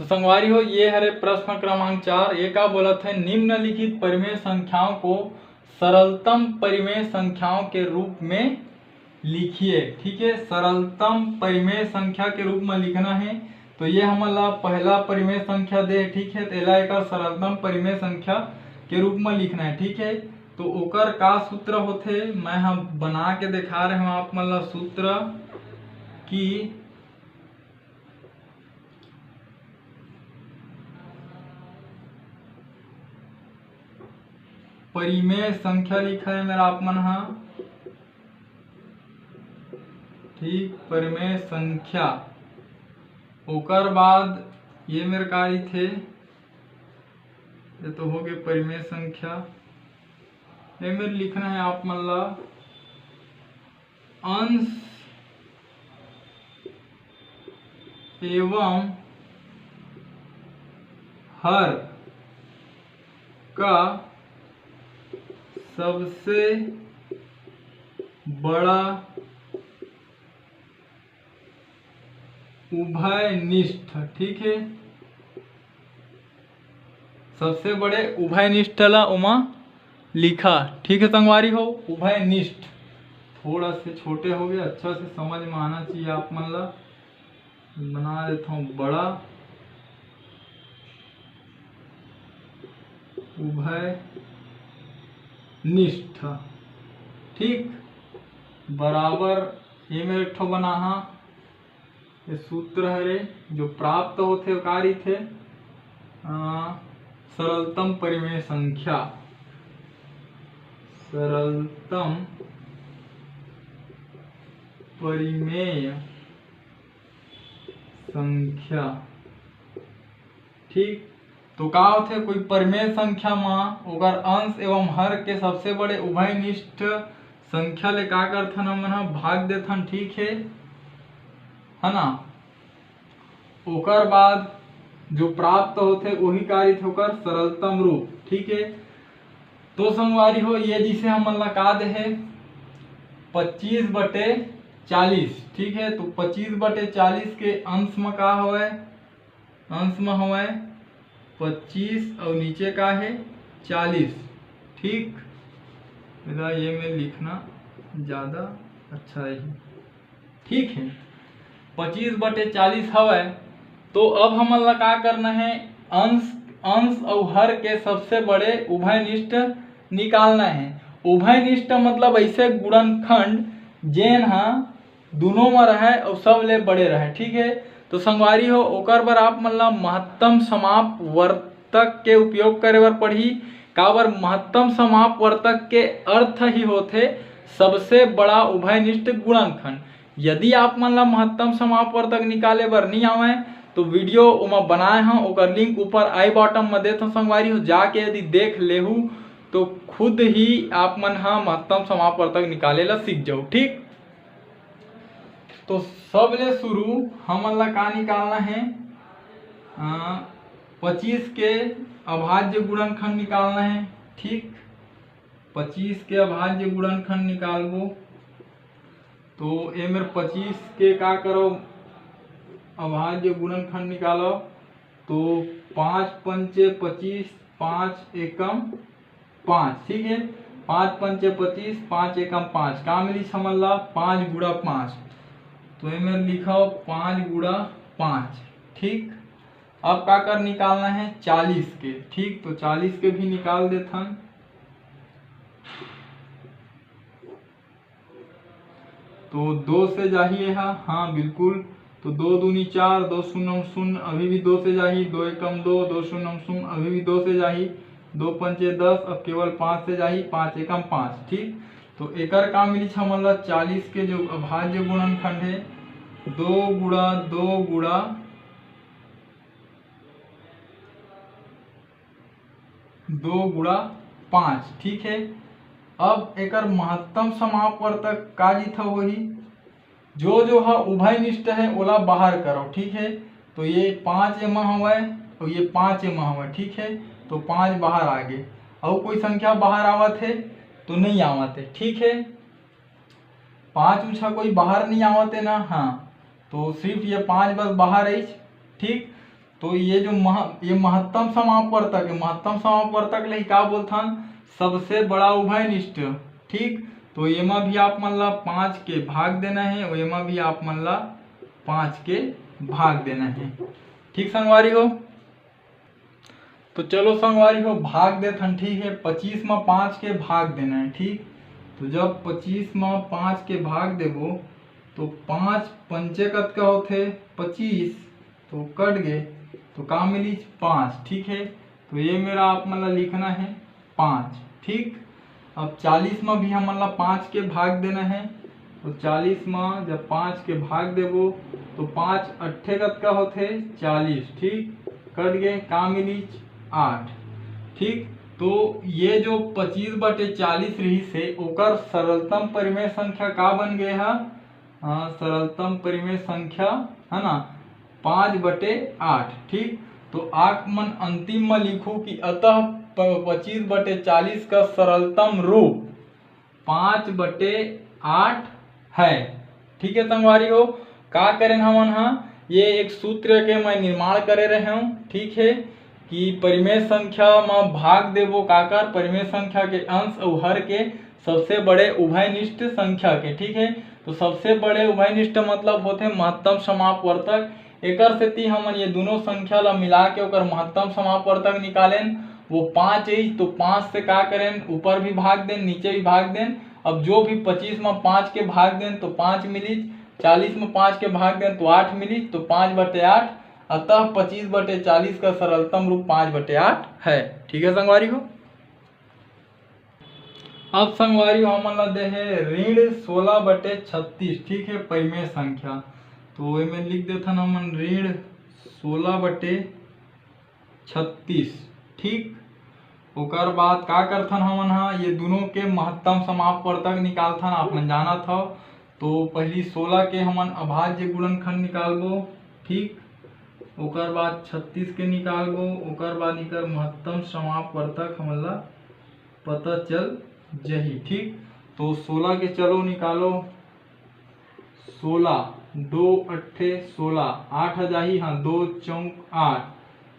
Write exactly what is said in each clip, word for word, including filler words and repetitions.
संगवारी हो, ये हरे प्रश्न क्रमांक चार। ये का बोलत हे, निम्नलिखित परिमेय संख्याओं को सरलतम परिमेय संख्याओं के रूप में लिखिए। ठीक है, सरलतम परिमेय संख्या के रूप में लिखना है। तो ये हमन ला पहला परिमेय संख्या दे, ठीक है, तो एला एकर सरलतम परिमेय संख्या के रूप में लिखना है। ठीक है, तो ओकर का सूत्र होथे, मैं हम बना के दिखा रहे हूँ आप मन ला सूत्र कि परिमेय संख्या लिखा है मेरा आप मन हा, ठीक, परिमेय संख्या। ओकर बाद ये मेर का रहिथे, ये तो हो गए परिमेय संख्या। ये मेर लिखना है आप मन ला अंश एवं हर का सबसे बड़ा उभयनिष्ठ, ठीक है, सबसे बड़े उभयनिष्ठ ला ओमा लिखा। ठीक है संगवारी हो, उभयनिष्ठ थोड़ा से छोटे हो गए, अच्छा से समझ में आना चाहिए आप मन ला। बना देता हूँ बड़ा उभयनिष्ठ, ठीक, बराबर ये मेर एक ठो बना हा। ये सूत्र हरे, जो प्राप्त होथे, वो का रहिथे? अ, सरलतम परिमेय संख्या, सरलतम परिमेय संख्या, ठीक। तो का होथे, कोई परिमेय संख्या म ओकर अंश एवं हर के सबसे बड़े उभयनिष्ठ संख्या ले का करथन, हमन ह भाग देथन, ठीक है, है ना। ओकर बाद जो प्राप्त होथे, वही का रहिथे ओकर सरलतम रूप, ठीक है। तो संगवारी हो, ये जिसे हमन ला का दे हे, पच्चीस बटे चालीस, ठीक है। तो पच्चीस बटे चालीस के अंश म का हवय, अंश म हवय पच्चीस अउ नीचे का हे, चालीस, ठीक। एला ये में लिखना ज़्यादा अच्छा है, ठीक है। पच्चीस बटे चालीस हवय, तो अब हमन ला का करना है, अंश, अंश अउ हर के सबसे बड़े उभयनिष्ठ निकालना है। उभयनिष्ठ मतलब ऐसे गुणनखंड जेन हा दुनों म रहय अउ सबले बड़े रहय, ठीक है। तो संगवारी हो, ओकर बर आप मन ला महत्तम समापवर्तक के उपयोग करे बर पड़ही। काबर, महत्तम समापवर्तक के अर्थ ही होथे सबसे बड़ा उभयनिष्ठ गुणनखंड। यदि आप मन ला महत्तम समापवर्तक निकाले बर नहीं आवय, तो वीडियो ओमा बनाए हंव, ओकर लिंक ऊपर आई बॉटम म देत हंव संगवारी हो, जाके यदि देख लेहू तो खुद ही आप मन हा महत्तम समापवर्तक निकाले ला सीख जाओ, ठीक। तो सबले शुरू हमन ला का निकालना है? अ, पच्चीस के अभाज्य गुणनखंड निकालना है, ठीक। पच्चीस के अभाज्य गुणनखंड निकालबो, तो ए मेर पच्चीस के का करो, अभाज्य गुणनखंड निकालो, तो पाँच पंचे पच्चीस, पाँच एकम पाँच, ठीक है, पाँच पंचे पच्चीस, पाँच एकम पाँच, का मिलिस हमन ला? पाँच गुड़ा पाँच। तो ए मेर लिखो पाँच गुड़ा पाँच, ठीक। अब का कर निकालना है? चालीस के, ठीक, तो चालीस के भी निकाल देथन। तो दो से जाही ये हा, हाँ बिल्कुल। तो दो दूनी चार, दो शून्य शून्य, अभी भी दो से जाही, दो एकम दो, दो शून्य शून्य, अभी भी दो से जाही, दो पंचे दस, अब केवल पाँच से जाही, पाँच एकम पाँच, ठीक। तो एकर का मिलिस हमन ला? चालीस के जो अभाज्य गुणनखंड है, दो गुड़ा दो गुड़ा दो गुड़ा पाँच, ठीक है। अब एकर महत्तम समापवर्तक का जिथा होही? जो जो हा उभयनिष्ठ है, ओला बाहर करो, ठीक है। तो ये पाँच एमा हवय और ये पाँच एमा हवय, ठीक है। तो पाँच बाहर आ गे, अउ कोई संख्या बाहर आवत है तो नहीं आवत है, ठीक है। पाँच उछा कोई बाहर नहीं आवत है ना, हाँ, तो सिर्फ ये पाँच बस बाहर आइच, ठीक। तो ये जो मह-, ये महत्तम समापवर्तक, ये महत्तम समापवर्तक ले ही का बोलथन? सबसे बड़ा उभयनिष्ठ। ठीक, तो एमा भी आप मन ला पाँच के भाग देना है और एमा भी आप मन ला पाँच के भाग देना है। ठीक संगवारी हो, तो चलो संगवारी हो, भाग देथन। ठीक है, पच्चीस में पाँच के भाग देना है। ठीक, तो जब पच्चीस में पाँच के भाग देबो तो पाँच पंचे कतका होथे? पच्चीस। तो कट गए, तो का मिली? पाँच। ठीक है, तो ये मेरा आप मन ला लिखना है पाँच। ठीक, अब चालीस में भी हमन ला पाँच के भाग देना है, तो चालीस में जब पाँच के भाग देबो तो पाँच अट्ठे कतका होथे? चालीस। ठीक, कट गए, का मिली? आठ। ठीक, तो ये जो पच्चीस बटे चालीस रहिस हे, ओकर सरलतम परिमेय संख्या का बन गए हा? हाँ, सरलतम परिमेय संख्या है ना, पाँच बटे आठ। ठीक, तो आप मन अंतिम में लिखू कि अतः प-, पच्चीस बटे चालीस का सरलतम रूप पाँच बटे आठ है। ठीक है संगवारी हो, का करेन हमन हा, ये एक सूत्र के मैं निर्माण करे रहे हूँ। ठीक है, कि परिमेय संख्या में भाग देबो काकर, परिमेय संख्या के अंश अउ हर के सबसे बड़े उभयनिष्ठ संख्या के। ठीक है, तो सबसे बड़े उभयनिष्ठ मतलब होथे महत्तम समापवर्तक। एकर सेती हमन ये दोनों संख्या ला मिला के ओकर महत्तम समापवर्तक निकालेन, वो पाँच आइस, तो पाँच से का करेन, ऊपर भी भाग देन, नीचे भी भाग देन। अब जो भी पच्चीस में पाँच के भाग देन तो पाँच मिलिस, चालीस में पाँच के भाग देन तो आठ मिलिस, तो पाँच बटे आठ। अतः पच्चीस बटे चालीस का सरलतम रूप पाँच बटे आठ है। ठीक है संगवारी हो, अब संगवारी हो हमन ला दे हे ऋण सोलह बटे छत्तीस। ठीक है, परिमेय संख्या, तो एमे लिख देथन हमन ऋण सोलह बटे छत्तीस। ठीक, ओकर बाद का करथन हमन हा, ये दोनों के महत्तम समापवर्तक निकालथन। आप मन जानत हव, तो पहली सोलह के हमन अभाज्य गुणनखंड निकालबो। ठीक, ओकर बाद छत्तीस के निकालबो, ओकर बाद इकर महत्तम समापवर्तक हमन ला पता चल जही। ठीक, तो सोलह के चलो निकालो, सोलह, दो अट्ठे सोलह, आठ आ जाही, हाँ, दो चौक आठ,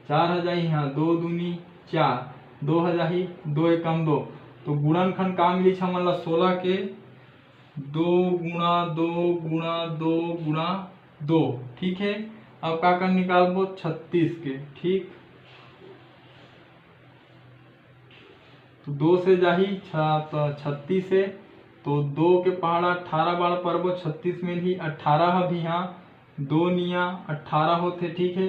चार आ जाही, हाँ, दो दूनी चार, दो आ जाही, दो एकम दो। तो गुणनखंड का मिलिस हमन ला सोलह के? दो गुणा दो गुणा दो गुणा दो। ठीक है, अब का कर निकालबो? छत्तीस के। ठीक, तो दो से जाही छ-, तो छत्तीस से, तो दो के पहाड़ा अट्ठारह बार परबो, छत्तीस में ही अट्ठारह ह भी, हाँ, दो निया अट्ठारह होथे। ठीक है,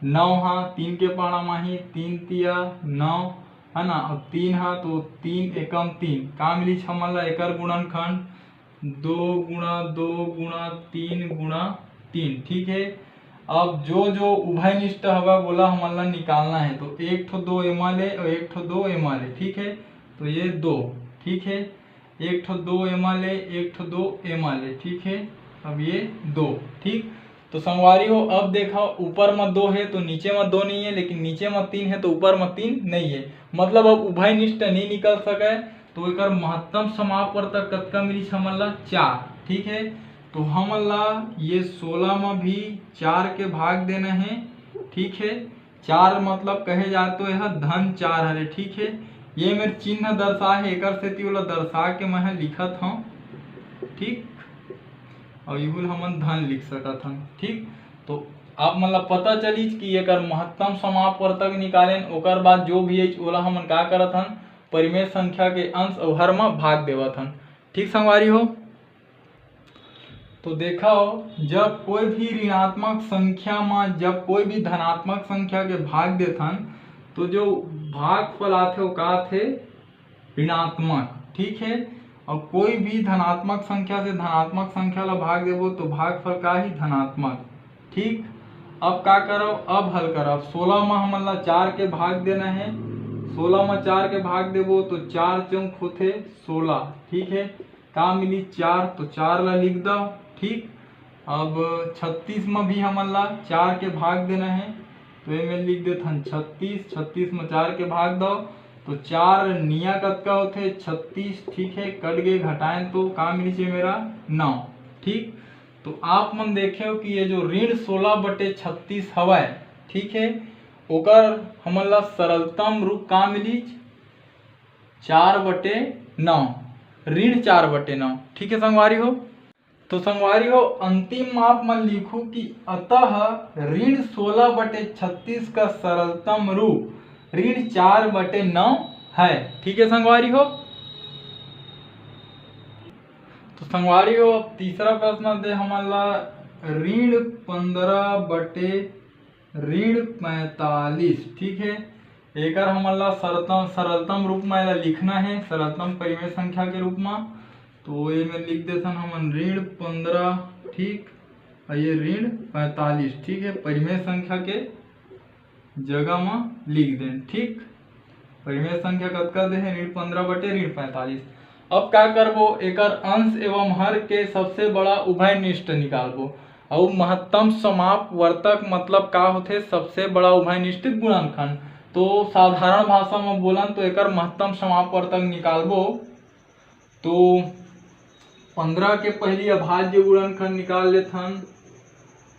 नौ हा तीन के पहाड़ा माही, तीन तिया नौ, है ना, और तीन हा तो तीन एकम तीन, का मिलिस हमन ला एकर गुणनखंड? दो गुणा दो गुणा तीन गुणा तीन। ठीक है, अब जो जो उभयनिष्ठ हवय, वोला हमन ला निकालना है। तो एक ठो दो एमा ले और एक ठो दो एमा ले। ठीक है, तो ये दो। ठीक है, एक ठो दो एमा ले, एक ठो दो एमा ले। ठीक है, अब ये दो। ठीक, तो संगवारी हो, अब देखा, ऊपर में दो है तो नीचे में दो नहीं है, लेकिन नीचे में तीन है तो ऊपर में तीन नहीं है, मतलब अब उभयनिष्ठ नहीं निकल सके। तो एकर महत्तम समापवर्तक कतका मिलिस हमन ला? चार। ठीक है, तो हमन ला ये सोलह में भी चार के भाग देना है। ठीक है, चार मतलब कहे जाए तो यह धन चार हरे। ठीक है, ये मेर चिन्ह दर्शा है, एकर सेती ओला दर्शा के मैं ह लिखत हूँ। ठीक, और इहू ल हमन धन लिख सकत हन। ठीक, तो आप मन ला पता चलिस कि एकर महत्तम समापवर्तक निकालेन, ओकर बाद जो भी आइस ओला हमन का करत हन, परिमेय संख्या के अंश अउ हर म भाग देवत हन। ठीक संगवारी हो, तो देखो, जब कोई भी ऋणात्मक संख्या म जब कोई भी धनात्मक संख्या के भाग देथन, तो जो भागफल आथे, वो का आथे? ऋणात्मक। ठीक है, और कोई भी धनात्मक संख्या से धनात्मक संख्या ला भाग देबो तो भागफल का ही? धनात्मक। ठीक, अब का करब? अब हल करब। सोलह में हमन ला चार के भाग देना है। सोलह में चार के भाग देबो तो चार चौक होथे सोलह। ठीक है, का मिली? चार, तो चार ला लिख दो। ठीक, अब छत्तीस में भी हमन ला चार के भाग देना है, तो एमे लिख देथन छत्तीस। छत्तीस में चार के भाग दो, तो चार निया कतका होथे? छत्तीस। ठीक है, कट गए, घटाएं तो का मिलिस मेरा? नौ। ठीक, तो आप मन देखे हो कि ये जो ऋण सोलह बटे छत्तीस हवय, ठीक है, ओकर हमन ला सरलतम रूप का मिलिस? चार बटे नौ, ऋण चार बटे नौ। ठीक है संगवारी हो, तो संगवारी हो, अंतिम म आप मन लिखू कि अतः ऋण सोलह बटे छत्तीस का सरलतम रूप ऋण चार बटे नौ है। ठीक है संगवारी हो, तो संगवारी हो, अब तीसरा प्रश्न दे हमन ला, ऋण पंद्रह बटे ऋण पैंतालीस। ठीक है, एकर हमन ला सरतम सरलतम रूप में एला लिखना है, सरलतम परिमेय संख्या के रूप में। तो ये में लिख देथन हमन ऋण पंद्रह, ठीक, और ये ऋण पैंतालीस। ठीक है, परिमेय संख्या के जगह में लिख देन। ठीक, परिमेय संख्या कतका दे हे? ऋण पंद्रह बटे ऋण पैंतालीस। अब का करबो, एकर अंश एवं हर के सबसे बड़ा उभयनिष्ठ निकालबो। अउ महत्तम समापवर्तक मतलब का होथे? सबसे बड़ा उभयनिष्ठ गुणनखंड। तो साधारण भाषा में बोलन तो एकर महत्तम समापवर्तक निकालबो। तो पंद्रह के पहली अभाज्य गुणनखंड निकाल लेथन।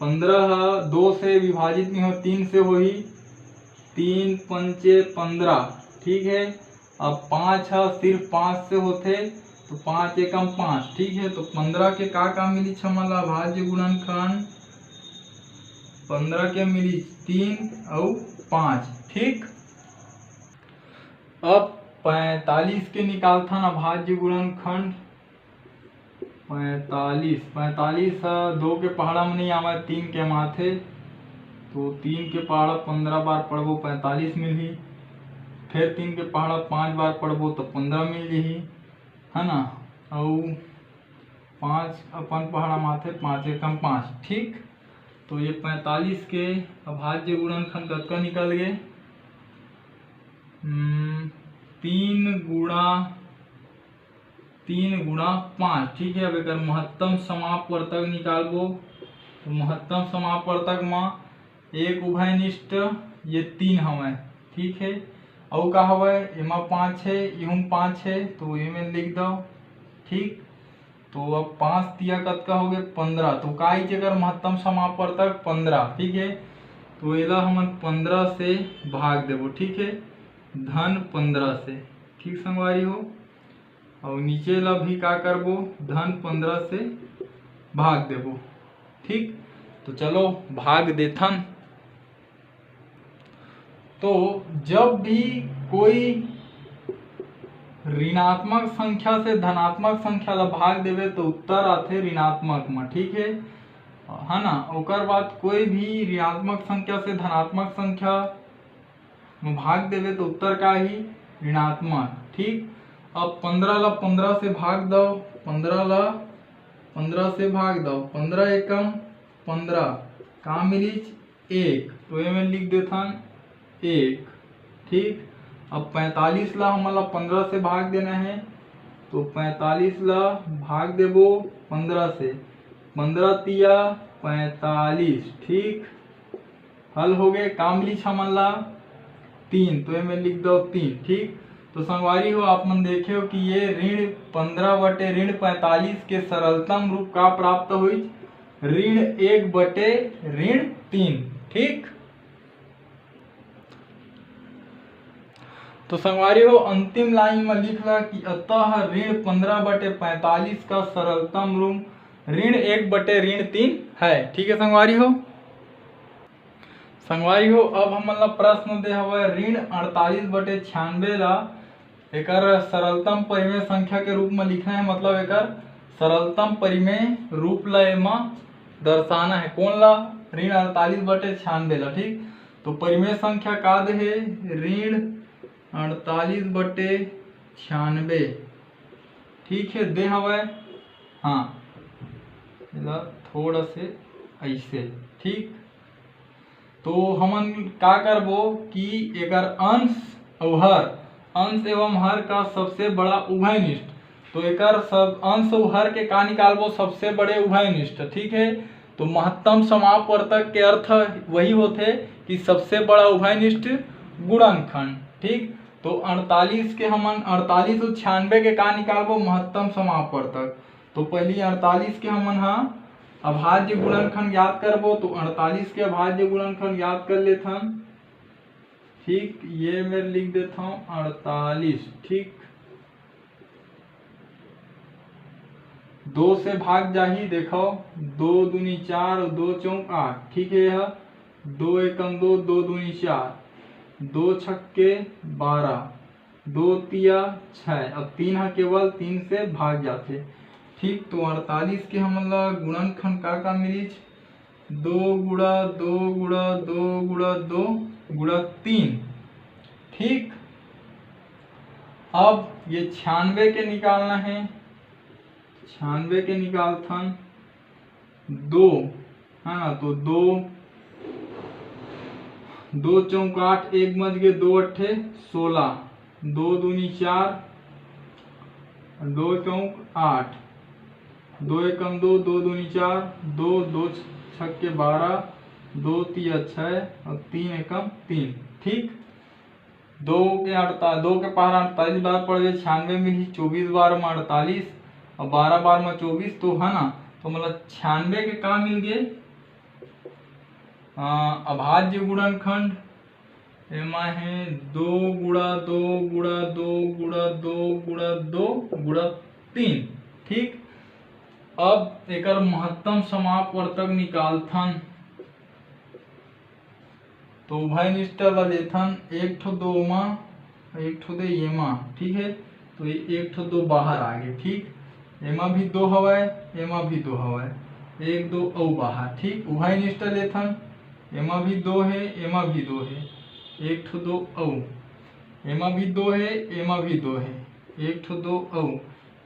पंद्रह ह दो से विभाजित नहीं हो, तीन से होही। तीन पंचे पंद्रह, ठीक है। अब पाँच ह सिर्फ पाँच से होथे, तो पाँच एकम पाँच, ठीक है। तो पंद्रह के का का मिली हमन ला अभाज्य गुणनखंड? पंद्रह के मिली तीन अउ पाँच, ठीक। अब पैंतालीस के निकालथन अभाज्य गुणनखंड। पैंतालीस, पैंतालीस ह दो के पहाड़ा में नहीं आवे, तीन के माथे। तो तीन के पहाड़ा पंद्रह बार पढ़बो, पैंतालीस मिलही। फिर तीन के पहाड़ा पाँच बार पढ़बो तो पंद्रह मिल जही, है ना। अउ पाँच अपन पहाड़ा माथे, पाँच एकम पाँच, ठीक। तो ये पैंतालीस के अभाज्य गुणनखंड कतका निकल गे? हम्म, तीन गुणा, तीन गुणा पाँच, ठीक है। अब एकर महत्तम समापवर्तक निकालबो। तो महत्तम समापवर्तक म एक उभयनिष्ठ ये तीन हवय, ठीक है। अउ का हवय, एमा पाँच है, इहू पाँच है, तो एमे लिख दो, ठीक। तो अब पाँच तिया कतका हो गए? पंद्रह। तो का इच एकर महत्तम समापवर्तक पंद्रह, ठीक है। तो एला हमन पंद्रह से भाग देबो, ठीक है, धन पंद्रह से, ठीक संगवारी हो। और नीचे ला भी का करबो, धन पंद्रह से भाग देबो, ठीक। तो चलो भाग देथन। तो जब भी कोई ऋणात्मक संख्या से धनात्मक संख्या ला भाग देवे तो उत्तर आथे ऋणात्मक म, ठीक है, है ना। ओकर बाद कोई भी ऋणात्मक संख्या से धनात्मक संख्या म भाग देवे तो उत्तर का ही? ऋणात्मक, ठीक। अब पंद्रह ला पंद्रह से भाग दो, पंद्रह ला पंद्रह से भाग दो, पंद्रह एकम पंद्रह, का मिलिच? एक। तो एमे लिख देथन एक, ठीक। अब पैंतालीस ला हमन ला पंद्रह से भाग देना है, तो पैंतालीस ला भाग देबो पंद्रह से, पंद्रह तिया पैंतालीस, ठीक। हल हो गए, का मिलिच हमन ला? तीन। तो एमे लिख दो तीन, ठीक। तो संगवारी हो, आप मन देखे हो कि ये ऋण पंद्रह बटे ऋण पैंतालीस के सरलतम रूप का प्राप्त हुई? ऋण एक बटे ऋण तीन, ठीक। तो संगवारी हो, अंतिम लाइन में लिख ला कि अतः ऋण पंद्रह बटे पैंतालीस का सरलतम रूप ऋण एक बटे ऋण तीन है, ठीक है संगवारी हो। संगवारी हो, अब हमन ला प्रश्न दे हवय ऋण अड़तालीस बटे छियानबे ला एकर सरलतम परिमेय संख्या के रूप में लिखना है, मतलब एकर सरलतम परिमेय रूप ला एमा दर्शाना है। कौन ला? ऋण अड़तालीस बटे छियानबे ला, ठीक। तो परिमेय संख्या का दे हे? ऋण अड़तालीस बटे छियानबे, ठीक है, दे हवय। हाँ, एला थोड़ा से ऐसे, ठीक। तो हमन का करबो कि एकर अंश अउ हर, अंश एवं हर का सबसे बड़ा उभयनिष्ठ, तो एकर सब अंश अउ हर के का निकालबो? सबसे बड़े उभयनिष्ठ, ठीक है। तो महत्तम समापवर्तक के अर्थ वही होथे कि सबसे बड़ा उभयनिष्ठ गुणनखंड, ठीक। तो अड़तालीस के हमन अड़तालीस अउ छियानबे के का निकालबो? महत्तम समापवर्तक। तो पहली अड़तालीस के हमन हा अभाज्य गुणनखंड याद करबो तो अड़तालीस के अभाज्य गुणनखंड याद कर लेथन। ठीक, ये मेर लिख देथन अड़तालीस। ठीक, दो से भाग जाही, देखो, दो दूनी चार और दो चौक आठ। ठीक है, यह दो एकम दो, दो दूनी चार, दो छक्के बारह, दो तिया छः, अब तीन ह केवल तीन से भाग जाथे। ठीक, तो अड़तालीस के हमन ला गुणनखंड का का मिलिस? दो गुणा दो गुणा दो गुणा दो गुणा तीन। ठीक, अब ये छियानवे के निकालना है, छियानवे के निकालथन। दो, है ना, तो दो, दो चौक आठ, एक बच गए, दो अट्ठे सोलह, दो दूनी चार, दो चौक आठ, दो एकम दो, दो दूनी चार, दो, दो छक्के बारह, दो तिया छः और तीन एकम तीन। ठीक, दो के अड़ता दो के पहार अड़तालीस बार पड़ गए, छियानवे मिलही, चौबीस बार में अड़तालीस और बारह बार में चौबीस, तो है ना, तो मतलब छियानवे के का मिल गए? अ, अभाज्य गुणनखंड एमा है दो गुणा दो गुणा दो गुणा दो गुणा दो गुणा तीन। ठीक, अब एकर महत्तम समापवर्तक निकालथन। तो उभय निष्ठ ला लेथन, एक ठो दो मा, एक ठो दे एमा, ठीक है, तो ये एक ठो दो बाहर आ गे। ठीक, एमा भी दो हवय, एमा भी दो हवय, एक दो अउ बाहर। ठीक, उभय निष्ठ लेथन, एमा भी दो है, एमा भी दो है, एक ठो दो अउ, एमा भी दो है, एमा भी दो है, एक ठो दो अउ,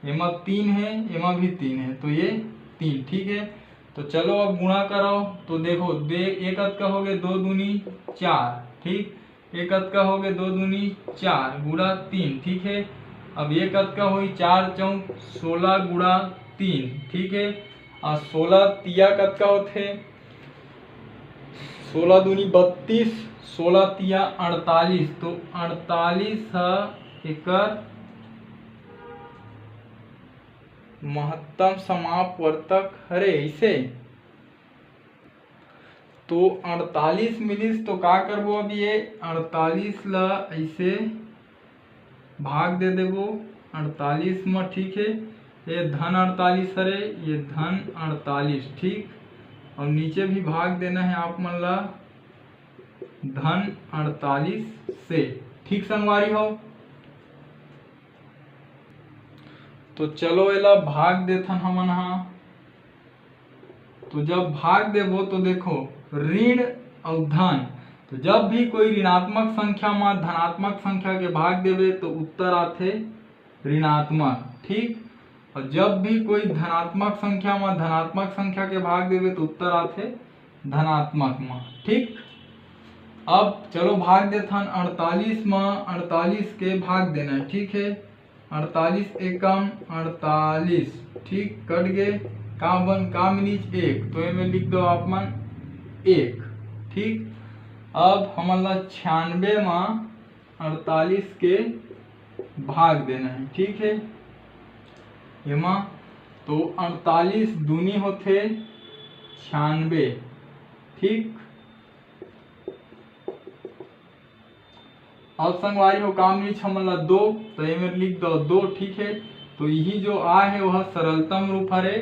एमा तीन है, एमा भी तीन है, तो ये तीन। ठीक है, तो चलो अब गुणा करो, तो देखो दे, एक कतका हो गए, दो दूनी चार। ठीक, एक कतका हो गए, दो दूनी चार गुणा तीन। ठीक है, अब ये कतका होई, चार चौक सोलह गुणा तीन। ठीक है, और सोलह तिया कतका होथे? सोलह दूनी बत्तीस, सोलह तिया अड़तालीस, तो अड़तालीस ह एकर महत्तम समापवर्तक हरे। ऐसे तो अड़तालीस मिलिस, तो का करबो, अब ये अड़तालीस ला ऐसे भाग दे देबो अड़तालीस म। ठीक है, ये धन अड़तालीस हरे, ये धन अड़तालीस। ठीक, और नीचे भी भाग देना है आप मन ला धन अड़तालीस से। ठीक संगवारी हो, तो चलो एला भाग देथन हमन हा। तो जब भाग देबो तो देखो, ऋण अउ धन, तो जब भी कोई ऋणात्मक संख्या मा धनात्मक संख्या के भाग देबे तो उत्तर आथे ऋणात्मक। ठीक, और जब भी कोई धनात्मक संख्या मा धनात्मक संख्या के भाग देबे तो उत्तर आथे धनात्मक मा। ठीक, अब चलो भाग देथन अड़तालीस मा, अड़तालीस के भाग देना है। ठीक है, अड़तालीस एकम अड़तालीस। ठीक, कट गे, का बन का मिलिस? एक, तो एमे लिख दो आप मन एक। ठीक, अब हमन ला छियानवे मा अड़तालीस के भाग देना है। ठीक है, एमा तो अड़तालीस दूनी होथे छियानवे। ठीक, अब संगवारी हो, का मिलिस हमन ला? दो, तो एमे लिख दो दो। ठीक है, तो यही जो आ है वह सरलतम रूप हरे।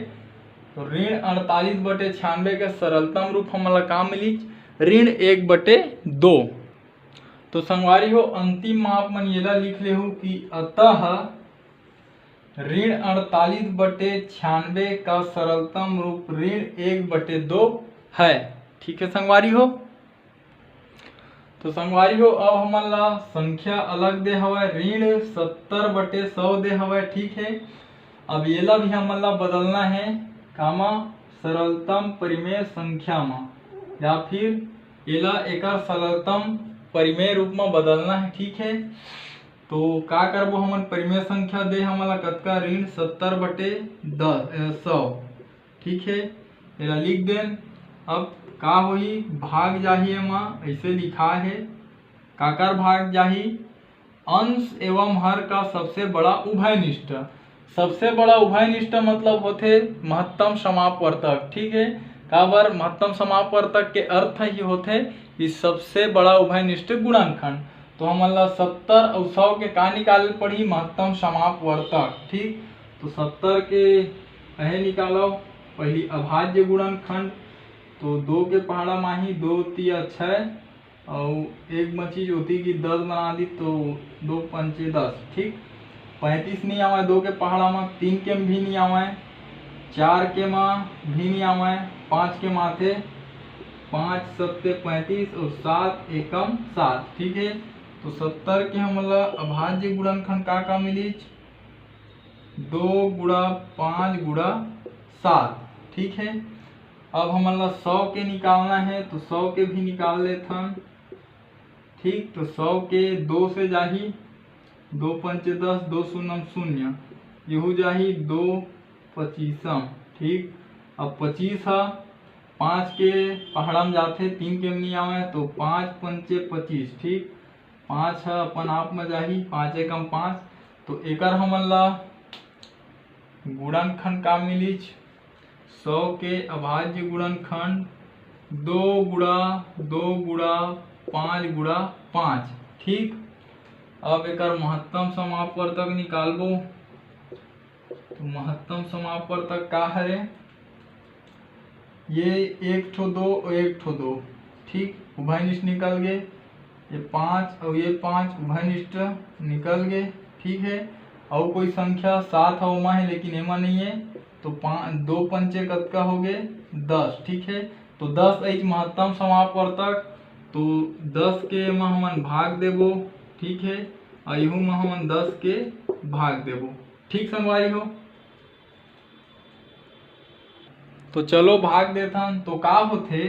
तो ऋण अड़तालीस बटे छियानवे के सरलतम रूप हमन ला का मिलिस? ऋण एक बटे दो। तो संगवारी हो, अंतिम मा आप मन येला लिख लेहू कि अतः ऋण अड़तालीस बटे छियानवे का सरलतम रूप ऋण एक बटे दो है। ठीक है संगवारी हो, तो संगवारी हो, अब हमन ला संख्या अलग दे हवय, ऋण सत्तर बटे सौ दे हवय। ठीक है, अब येला भी हमन ला बदलना है, कामा सरलतम परिमेय संख्या मा, या फिर येला एकर सरलतम परिमेय रूप मा बदलना है। ठीक है, तो का करबो हमन, परिमेय संख्या दे हमन ला कतका, ऋण सत्तर बटे दस, सौ। ठीक है, एला लिख देन। अब का होही, भाग जाही एमा, ऐसे लिखा है, काकर भाग जाही? अंश एवं हर का सबसे बड़ा उभयनिष्ठ। सबसे बड़ा उभयनिष्ठ मतलब होथे महत्तम समापवर्तक, ठीक है। काबर महत्तम समापवर्तक के अर्थ ही होथे कि सबसे बड़ा उभयनिष्ठ गुणनखंड। तो हमन ला सत्तर अउ सौ के का निकाले पड़ही? महत्तम समापवर्तक, ठीक। तो सत्तर के अहे निकालो, पहली अभाज्य गुणनखंड, तो दो के पहाड़ा माही, दो तिया छः, अउ एक बची ज्योति की दस बना दी तो दो पंचे दस, ठीक। पैंतीस नहीं आवे, दो के पहाड़ा में, तीन के में भी नहीं आवे, चार के में भी नहीं आवे, पाँच के माथे, पाँच सत्ते पैंतीस और सात एकम सात, ठीक है। तो सत्तर के हमला अभाज्य गुणनखंड का का मिलीच? दो गुणा पाँच गुणा सात, ठीक है। अब हमन ला सौ के निकालना है, तो सौ के भी निकाल लेथन, ठीक। तो सौ के दो से जाही, दो पंचे दस, दो शून्यम शून्य, यहू जाही दो पच्चीसम, ठीक। अब पच्चीस ह पाँच के पहाड़ा में जाथे, तीन के में नहीं आवे, तो पाँच पंचे पच्चीस, ठीक। पाँच ह अपन आप में जाही, पाँच एकम पाँच। तो एकर हमन ला गुणनखंड का मिलीच? सौ के अभाज्य गुणनखंड दो गुणा दो गुणा पाँच गुणा पाँच, ठीक। अब एकर महत्तम समापवर्तक निकालबो। तो महत्तम समापवर्तक का हरे? ये एक ठो दो और एक ठो दो, ठीक, उभयनिष्ठ निकल गे। ये पाँच और ये पाँच उभयनिष्ठ निकल गे, ठीक है। और कोई संख्या सात ह ओमा है, लेकिन एमा नहीं है। तो पाँच, दो पंचे कतका हो गए? दस, ठीक है। तो दस एच महत्तम समापवर्तक, तो दस के एमा हमन भाग देबो, ठीक है, और यहू में हमन दस के भाग देबो, ठीक संगवारी हो। तो चलो भाग देथन। तो का होथे,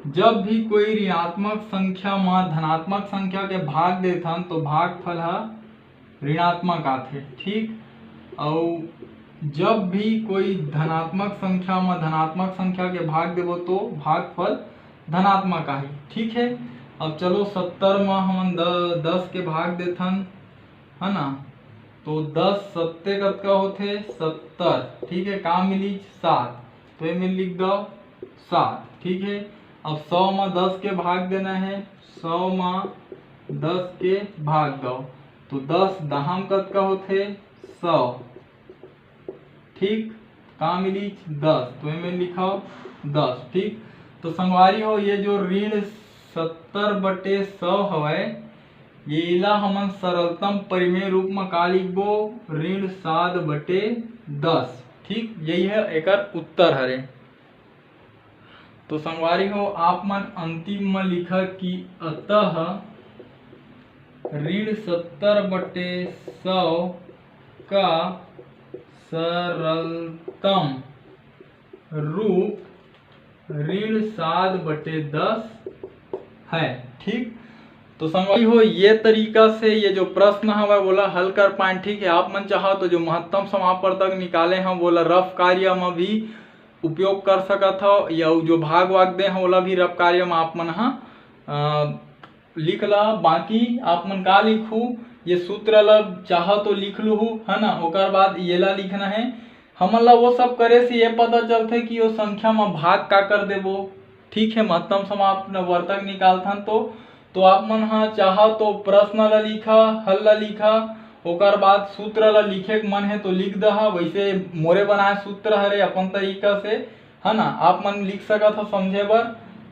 जब भी कोई ऋणात्मक संख्या म धनात्मक संख्या के भाग देथन तो भागफल ह ऋणात्मक आथे, ठीक। अउ जब भी कोई धनात्मक संख्या म धनात्मक संख्या के भाग देबो तो भागफल धनात्मक आही, ठीक है। अब चलो सत्तर म हमन द-, दस के भाग देथन, है ना। तो दस सत्ते कतका होथे? सत्तर, ठीक है। का मिलीच? सात। तो एमे लिख दो सात, ठीक है। अब सौ म दस के भाग देना है, सौ म दस के भाग दो। तो दस दहाम कतका होथे? सौ, ठीक। का मिलीच? दस। तो एमे लिखो दस, ठीक। तो संगवारी हो, ये जो ऋण सत्तर बटे सौ हवय, ये ला हमन सरलतम परिमेय रूप म का लिखबो? ऋण सात बटे दस, ठीक। यही है एकर उत्तर हरे। तो संगवारी हो, आप मन अंतिम म लिखा कि अतः ऋण सत्तर बटे सौ का सरलतम रूप ऋण सात बटे दस है, ठीक। तो संगवारी हो, ये तरीका से ये जो प्रश्न हवय, वोला हल कर पाएं, ठीक है। आप मन चाहो तो जो महत्तम समापवर्तक निकाले हैं, वोला रफ कार्य म भी उपयोग कर सकत हव, या जो भाग वाग दे हैं, वोला भी रफ कार्य म आप मन ह, अ, लिख ला। बाकी आप मन का लिखहू, ये सूत्र ला चाहो तो लिख लूहू, है ना। ओकर बाद ये ला लिखना है। हमन ला वो सब करे से ये पता चलथे कि वो संख्या म भाग का कर देबो, ठीक है। महत्तम समापवर्तक निकालथन तो, तो आप मन ह चाहो तो प्रश्न ला लिखा, हल ला लिखा, ओकर बाद सूत्र ला लिखे के मन है तो लिख दहा। वैसे मोरे बनाए सूत्र हरे अपन तरीका से, है ना, आप मन लिख सकत हो समझे बर,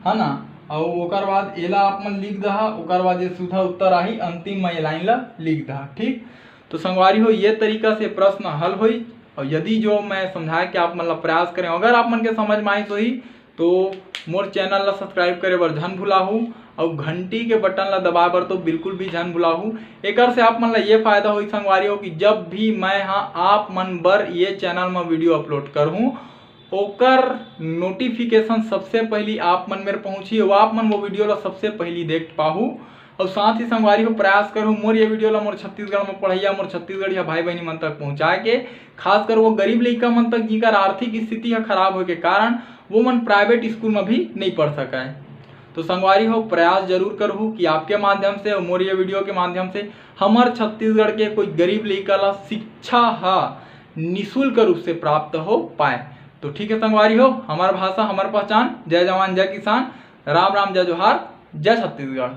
है ना। अउ ओकर बाद एला आप मन लिख दहा, ओकर बाद ये सीधा उत्तर आही, अंतिम म ये लाइन ला लिख दहा, ठीक। तो संगवारी हो, ये तरीका से प्रश्न हल होई। और यदि जो मैं समझाए के आप मन ला प्रयास करें, अगर आप मन के समझ में आइस होही, तो मोर चैनल ला सब्सक्राइब करे बर झन भुलाहू, अउ घंटी के बटन ला दबाए बर तो बिल्कुल भी झन भुलाहू। एकर से आप मन ला ये फायदा होही संगवारी हो कि जब भी मैं हा आप मन बर ये चैनल म वीडियो अपलोड करहूँ, ओकर नोटिफिकेशन सबसे पहली आप मन मेर पहुँची, अउ आप मन वो वीडियो ला सबसे पहली देख पाहू। अउ साथ ही संगवारी हो, प्रयास करहू मोर ये वीडियो ला मोर छत्तीसगढ़ म पढ़इया, मोर छत्तीसगढ़िया भाई बहिनी मन तक पहुँचाए के, खासकर वो गरीब लइका मन तक, जिकर आर्थिक स्थिति ह खराब होए के कारण वो मन प्राइवेट स्कूल म भी नहीं पढ़ सकय। तो संगवारी हो, प्रयास जरूर करहू कि आपके माध्यम से और मोर ये वीडियो के माध्यम से हमर छत्तीसगढ़ के कोई गरीब लइका ला शिक्षा हा निशुल्क रूप से प्राप्त हो पाए। तो ठीक है संगवारी हो, हमर भाषा हमर पहचान। जय जवान जय किसान, राम राम जय जोहार, जय छत्तीसगढ़।